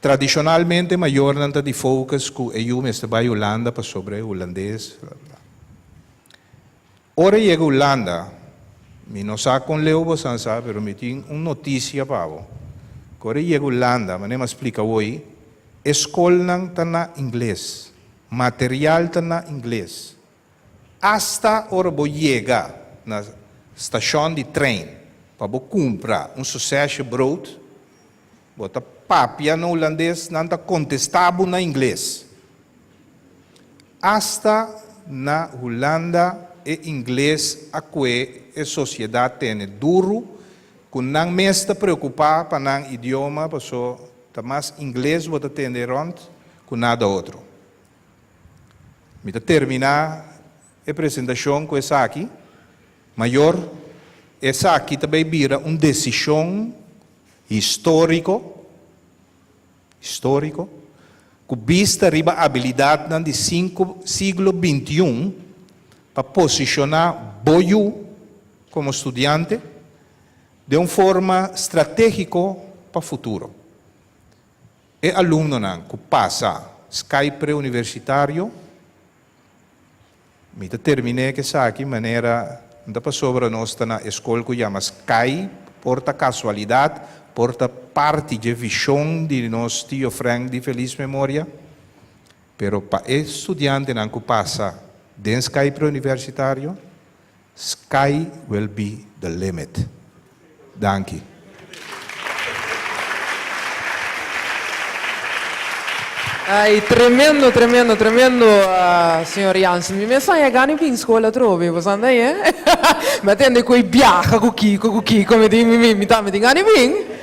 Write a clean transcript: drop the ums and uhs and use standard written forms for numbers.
Tradishonalmente mayornan ta di focus ku e yu mester bai Hulanda pasobra e hulandes, bla bla. Ora e yega Hulanda, mi no sa kon leu bosan sa, pero mi tin un notisia pa bo. Ku ora e yega Hulanda, manera mi a splika awoi, e skolnan ta na ingles, material ta na ingles. Asta ora bo yega na stashon di trein pa bo kumpra un sosesje brood, bo ta papia na hulandes, nan ta kontestá bo na ingles. Asta na Hulanda e ingles a kue e sosiedat tene duru ku nan mes ta preokupá pa nan idioma paso ta mas ingles bo ta tende rònt ku nada otro. Mi ta terminá e presentashon ku esaki, Mayor, esaki ta bai bira un desishon históriko, históriko, ku bista riba abilidatnan di sinku siglo bintiun pa posishoná bo yu komo studiante den un forma stratégiko pa futuro. E alumnonan ku pasa Sky Preuniversitario, mi ta terminé ku esaki manera no ta pasobra nos ta na e skol ku yama Sky, por ta kasualidat, por ta parti dje vishon di nos tio Frank di felis memoria, pero pa e studiantenan ku pasa den Sky Preuniversitario, Sky will be the limit. Danki. Ay, tremendo, tremendo, tremendo, señor Jansen. Mi mes haña gana di bin skol atrobe, bo sa anda, eh? Mi a tende ku e biaha ku kiko, ku kiko, mi di, mi, mi tambe tin gana di bin.